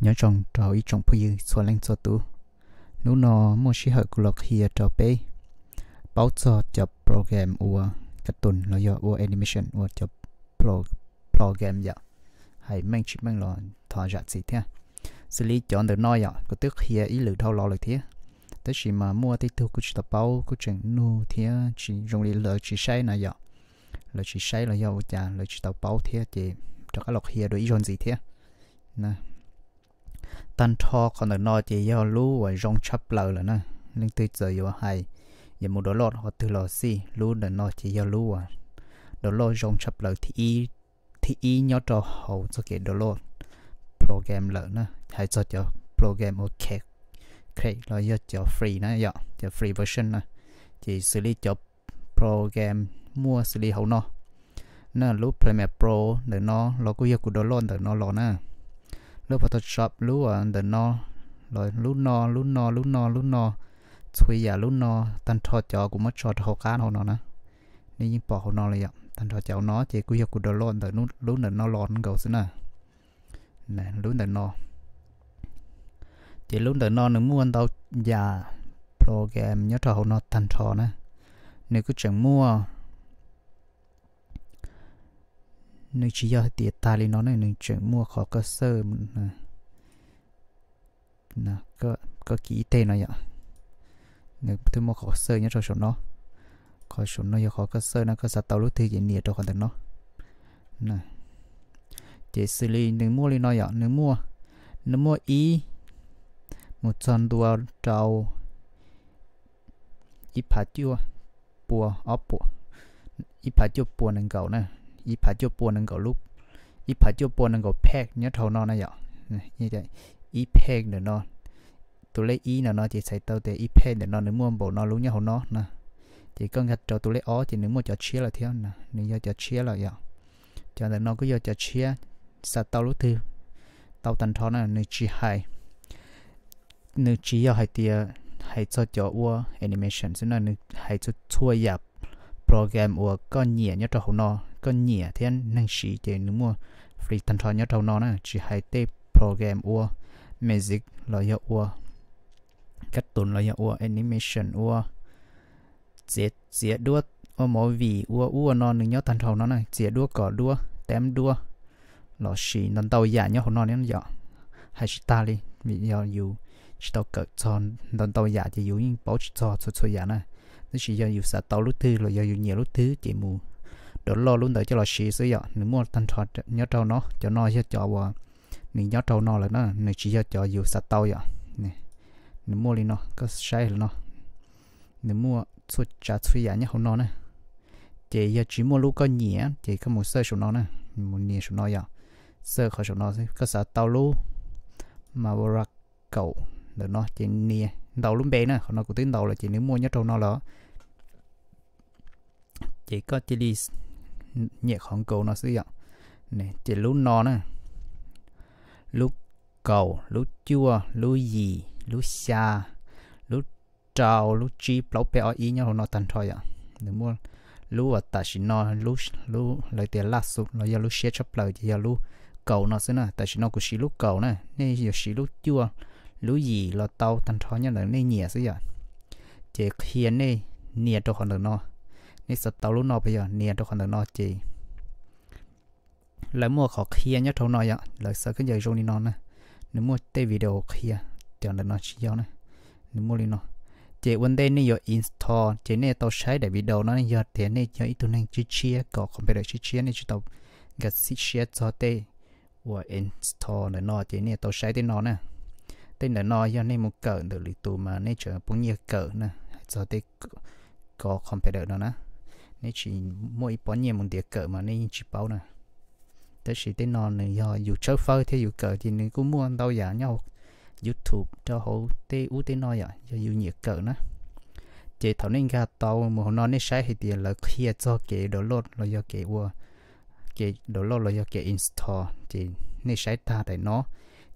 Nyob zoo rau ib tsoom phooj ywg txhua leej txhua tus. Hnub no muaj sij hawm kuv los qhia rau peb paub txog cov program ua cartoon los yog ua animation ua cov program yom. Hais meej tsis meej los thov zam txim thiab. Xws li cov ntawm no yom, kuv twb qhia ib lwm dhau los lawm thiab, tab sis mas muaj tej tug kuj tsis tau paub kuj tseem nug thiab tsis zoo li lawv tsis saib na yom. Lawv tsis saib los yog ua cas lawv tsis tau paub thiab ces rov qab los qhia dua ib zaug ntxiv thiab. Tag nrho qhov ntawm no ces yog lub uas zoo tshaj plaws lawm na. Leej twg txawm yuav hais yuav mus download qhov twg los xij, lub ntawm no ces yog lub uas download zoo tshaj plaws thib ib nyob rau hauv txoj kev download program lawm na. Hais txog cov program ua create los yog cov free na yom, cov free version na, ces xws li cov program muaj xws li hauv no na, lub Premiere Pro ntawm no los kuj yog kuv download ntawm no los na. Lub Photoshop lub ntawm no, los lub no, lub no, lub no, lub no, txhua yam lub no, tag nrho cov kuv muab tso rau hauv qab hauv no na. Nej yeej pom hauv no li yom, tag nrho cov hauv no ces kuj yog kuv download ntawm lub ntawm no los nkaus xwb na. Lub ntawm no, ces lub ntawm no nws muaj ntau yam program nyob rau hauv no tag nrho na. Nws kuj tseem muaj, nws tsis yog hais tias tag li no ne, nws tseem muaj qhov koj search, koj kis ib teg no yom, nws twb muaj qhov search nyob rau saum no. Qhov saum no yog qhov koj search no, koj xav tau lub twg ces nias rau qhov ntawm no. Ces xws li nws muaj li no yom, nws muaj, nws muaj ib mus txog ntua rau ib phav cuaj pua ob puas, ib phav cuaj pua nees nkaum na, ib phav cuaj pua nees nkaum lub, ib phav cuaj pua nees nkaum peg nyob rau hauv no na yom. Ib peg ntawm no, tus lej ib ntawm no ces txhais tau tias ib peg ntawm no nws muaj npaum no lub nyob hauv no na. Ces koj nkag rau tus lej ob ces nws muaj cov tshiab lawm thiab, nws yog cov tshiab lawm yom. Cov ntawm no kuj yog cov tshiab, xav tau lub twg tau tag nrho na, nws tsis hais, nws tsis yog hais tias hais txog cov ua animation xwb na, nws hais txhua yam program uas koj nyiam nyob rau hauv no, koj nyiam thiab neeg siv ces nws muaj free tag nrho nyob rau hauv no na, tsis hais tej program ua music los yog ua cartoon los yog ua animation ua txiav, txiav duab, ua movie ua ua no nws nyob tag nrho no na, txiav duab kom duab, teb duab, los sis ntau ntau yam nyob hauv no ne yom. Hais tsis tag li, vim yog yus tsis tau kawm txog ntau ntau yam ces yus yeej paub tsis txog txhua txhua yam na. Tab sis yog yus xav tau lub twg los yog yus nyiam lub twg ces mus download lub ntawd coj los siv xwb yom. Nws muaj tag nrho nyob rau no, cov no yog cov uas nws nyob rau no lawm na, nws tsis yog cov yus xav tau yom. Nws muaj li no, koj saib li no, nws muaj txhua tsav txhua yam nyob hauv no na. Ces yog tsis muaj lub koj nyiam ces koj mus search saum no na, mus nias saum no yom, search qhov saum no, koj xav tau lub Maverick kaum ntawm no ces nias ntaus lub npe na, qhov no kuv twb ntaus lawm ces nws muaj nyob rau no lawm. Ces koj cia li nyem qhov nkaus no xwb yom. Ces lub no na, lub kaum, lub cuaj, lub yim, lub xya, lub rau, lub tsib, plaub, peb, ob, ib nyob hauv no tag nrho yom. Nws muaj lub uas tam sim no, lub lawv tias laj xum los yog lub siab tshaj plaws ces yog lub kaum no xwb na. Tam sim no kuv siv lub kaum na, nej yuav siv lub cuaj, lub yim los tau, tag nrho nyob ntawm nej nyiam xwb yom. Ces qhia nej nias rau qhov ntawm no, nej xav tau lub no puas yog, nias rau qhov ntawm no ces lawv muaj qhov qhia nyob rau no yom, lawv xav khaub ncaws zoo li no na. Nws muaj tej video qhia, cov ntawm no tsis yog na. Nws muaj li no. Ces ua ntej nej yuav install ces nej tau saib daim video no, yog tias nej yog ib tug neeg tshiab tshiab, kom computer tshiab tshiab, nej tsis tau nkag siab txog tej uas install ntawm no ces nej tau saib tej no na. Tej ntawm no yog nej mus kawm ntawm lwm tus mas nej tseem poob nyiaj kawm na, hais txog tej kov computer no na. Nej tsis muaj ib pob nyiaj mus ntiav kawm mas nej yeej tsis paub na. Tab sis tej no nws yog yus tshawb fawb thiab yus kawm ces nws kuj muaj ntau yam nyob YouTube rau hauv tej ub tej no yom, yog yus nyiam kawm na. Ces thaum nej nkag tau mus hauv no nej saib hais tias lawv qhia txog kev download los yog kev ua, kev download los yog kev install ces nej saib tag daim no.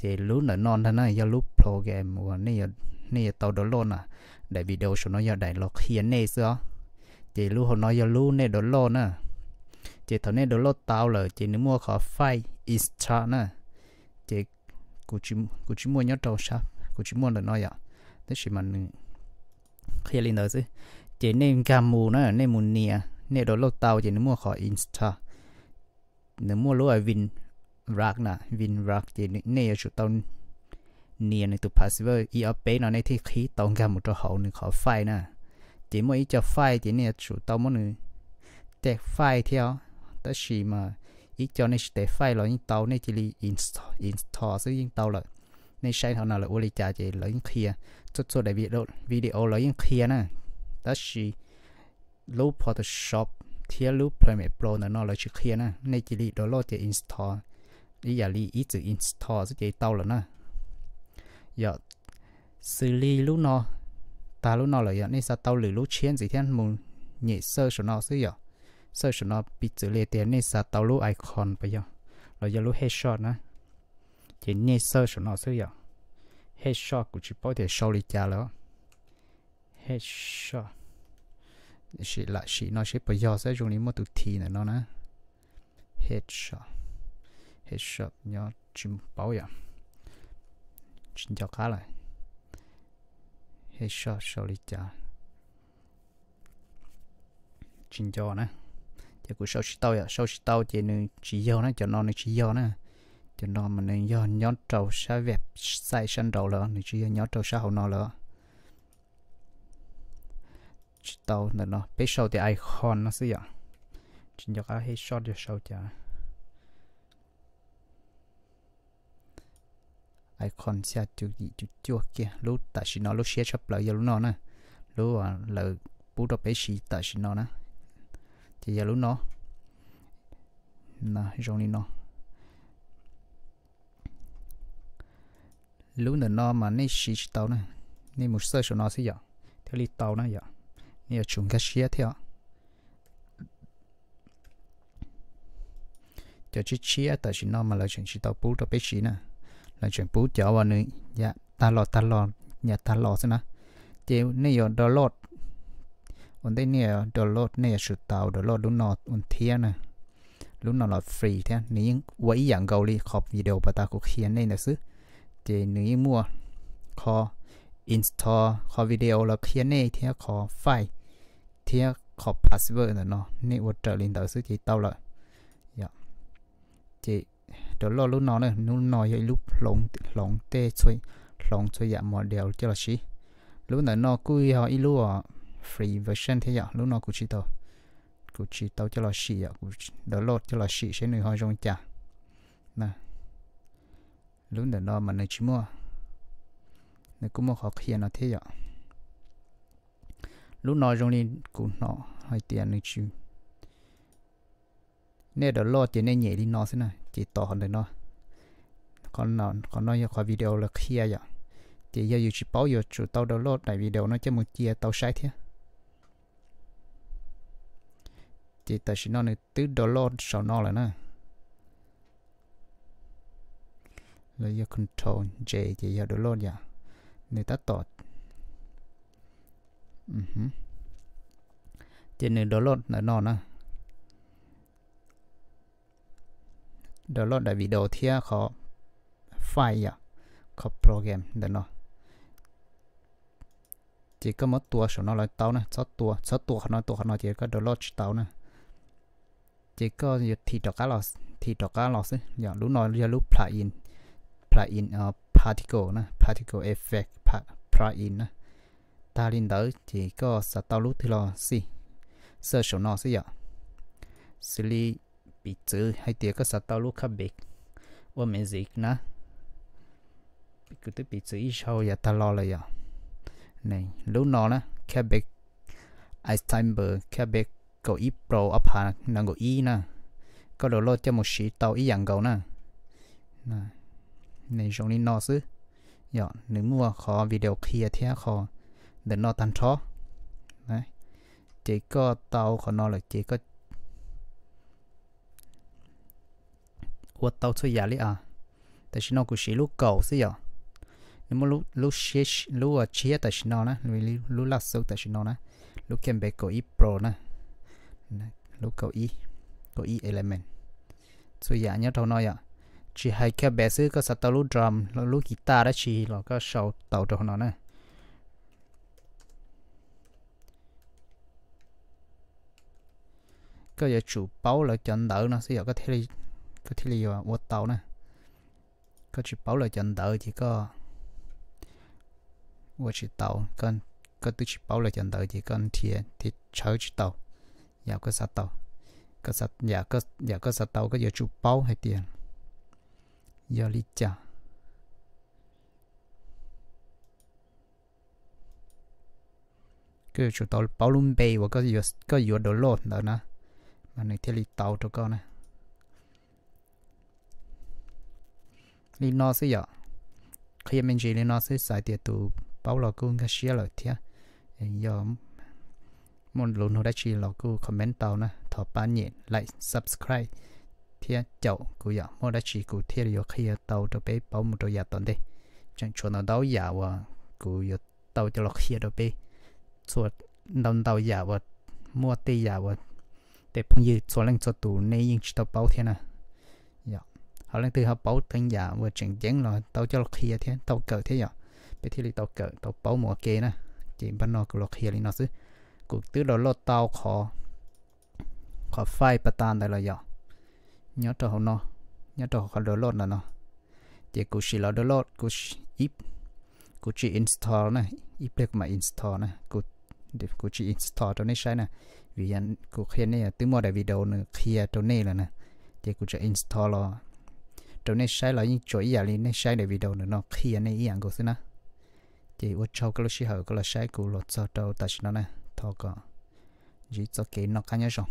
Ces lub ntawm no ntag na yog lub program uas nej yuav tau download na. Daim video saum no yog daim los qhia nej xwb os. Ces lub hauv no yog lub nej download na. Ces thaum nej download tau lawm ces nws muaj qhov file extract na. Ces kuv tsis muaj nyob rau sab, kuv tsis muaj ntawm no yom. Tab sis mas nws qhia li ntawd xwb. Ces nej nkag mus na, nej mus nias, nej download tau ces nws muaj qhov install, nws muaj lub WinRAR na, WinRAR ces nej yuav tsum tau nias nws tus password ib ob peb no nej thiaj qhib tau nkag mus rau hauv nws qhov file na. Ces muaj ib co file ces nej yuav tsum tau muab nws tes file thiab os. Tab sis mas ib co nej tsis tes file los yeej tau, nej cia li install xwb yeej tau lawm. Nej saib hauv no lawv ua li cas ces lawv yeej qhia, txhua txhua daim video lawv yeej qhia na. Tab sis lub Photoshop thiab lub Premiere Pro ntawm no lawv tsis qhia na, nej cia li download ces install, ib yam li ib txwm install xwb ces tau lawm na. Yog xws li lub no, tag lub no lawm yog nej xav tau lwm lub tshiab ntxiv thiab mus nyem search saum no xwb yom. Search saum no piv txwv li tias nej xav tau lub icon pas yog, los yog lub headshot na, ces nej search saum no xwb yom. Headshot kuv tsis paub tias sau li cas lawm. Headshot, sim lam sim no seb puas yog xwb, zoo li muaj tus thi ntawm no na. Headshot, headshot nyob tsis paub yom, tsis nco qab lawm. Headshot sau li cas tsis nco na. Ces kuv sau tsis tau yom, sau tsis tau ces nws tsis yog na, cov no nws tsis yog na. Cov no mas nws yog nyob rau sab website sab nraud lawm, nws tsis yog nyob rau sab hauv no lawm. Tsis tau ntawm no, peb sau tias icon no xwb yom. Tsis nco qab headshot yog sau cas. Icon xya cum yim cum cuaj kiag, lub tam sim no lub siab tshaj plaws yog lub no na. Lub lawv pub rau peb siv tam sim no na, ces yog lub no. Zoo li no. Lub ntawm no mas nej siv tsis tau na, nej mus search saum no xwb yom thiaj li tau na yom. Nej yuav tsum nkag siab thiab os. Cov tshiab tshiab tam sim no mas lawv tseem tsis tau pub rau peb siv na, lawv tseem pub cov uas nws yam tag los tag los, yam tag los xwb na. Ces nej yuav download, ua ntej nej yuav download nej yuav tsum tau download lub no ua thiab na. Lub no los free thiab, nws yeej ua ib yam nkaus li qhov video pas tas kuv qhia nej ntawd xwb. Ces nws yeej muaj qhov install, qhov video los qhia nej thiab qhov file thiab qhov password ntawm no, nej ua raws li ntawd xwb ces tau lawm. Ces download lub no na, lub no yog ib lub hloov tej, hloov txhua yam model coj los siv. Lub ntawm no kuj yog ib lub free version thiab yom, lub no kuv tsis tau, kuv tsis tau coj los sim yom, kuv download coj los sim seb nws ho zoo cas. Lub ntawm no mas nws tsis muaj, nws kuj muaj qhov qhia no thiab yom. Lub no zoo li kuv hnov hais tias nws tsis, nej download ces nej nyem li no xwb na, ces tos qhov ntawm no. Qhov no yog qhov video lawv qhia yom. Ces yog yus tsis paub yuav tsum tau download daim video no coj mus cia tau saib thiab. Ces tam sim no nws twb download saum no lawm na. Lawv yog control J ces yog download yom. Nws tab tom, ces nws download ntawm no na. Download daim video thiab qhov file yom, qhov program ntawm no. Ces koj muab tua saum no lawv tau na, txhob tua, txhob tua qhov no, tua qhov no ces koj download tsis tau na. Ces koj yuav thim rov qab los, thim rov qab los xwb yom. Lub no yog lub plugin, plugin particle na, particle effect plugin na. Tag li ntawd ces koj xav tau lub twg los xij, search saum no xwb yom. Xws li piv txwv hais tias koj xav tau lub Cubase ua music na, kuv twb piv txwv ib zaug yav tag los lawm yom. Lub no na, Cubase, iStudent Cubase kaum ib Pro ob phav nees nkaum ib na, koj download coj mus siv tau ib yam nkaus na. Nws zoo li no xwb, yog nws muaj qhov video qhia thiab qhov ntawm no tag nrho. Ces koj tau qhov no lawm ces koj ua tau txhua yam li as. Tam sim no kuv siv lub kaum xwb yom. Nws muaj lub tshiab tam sim no na, lub laj xub tam sim no na, lub Cubase kaum ib Pro na, lub kaum ib, kaum ib Element, txhua yam nyob rau no yom. Tsis hais kiag bass xwb, koj xav tau lub drum, lub guitar dab tsi los koj sau tau rau hauv no na. Koj yuav tsum paub lawv cov ntawv no xwb yom, koj thiaj li yuav ua tau na. Koj tsis paub lawv cov ntawv ces koj ua tsis tau. Koj twb tsis paub lawv cov ntawv ces koj nrhiav thiab tshawb tsis tau yam koj xav tau. Yam koj xav tau koj yuav tsum paub hais tias yog li cas. Koj yuav tsum tau paub lub npe uas koj yuav download ntawd na, mas nws thiaj li tau rau koj na. Li no xwb yom. Qhia me ntsis li no xwb, xav tias tus paub los kuj nkag siab lawm thiab. Yog muaj lus nug dab tsi los kuj comment tau na, thov pab nyem like, subscribe thiab caum kuv yom, muaj dab tsi kuv thiaj li yuav qhia tau rau peb paub mus rau yav tom ntej. Tseem tshuav ntau ntau yam uas kuv yuav tau coj los qhia rau peb, txhua ntau ntau yam uas muaj tej yam uas tej phooj ywg txhua leej txhua tus nej yeej tsis tau paub thiab na. Yog ho leej twg ho paub tej yam uas tseem ceeb los tau coj los qhia thiab tau kawm thiab yom, peb thiaj li tau kawm tau paub mus ua ke na. Ces npaj no kuv los qhia li no xwb. Kuv twb download tau qhov, qhov file pas tas ntawd los yom, nyob rau hauv no, nyob rau qhov download ntawm no. Ces kuv sim los download, kuv tsis install na, ib pliag kuv mam install na. Kuv tsis install rau nej saib na, vim kuv qhia nej twb muaj daim video nws qhia rau nej lawm na. Ces kuv tseem install los rau nej saib los yeej tsuas ib yam li nej saib daim video nws no qhia nej ib yam nkaus xwb na. Ces ua tsaug koj lub sij hawm koj los saib kuv los txog rau tam sim no na, thov kom ntsib txoj kev noj qab nyob zoo.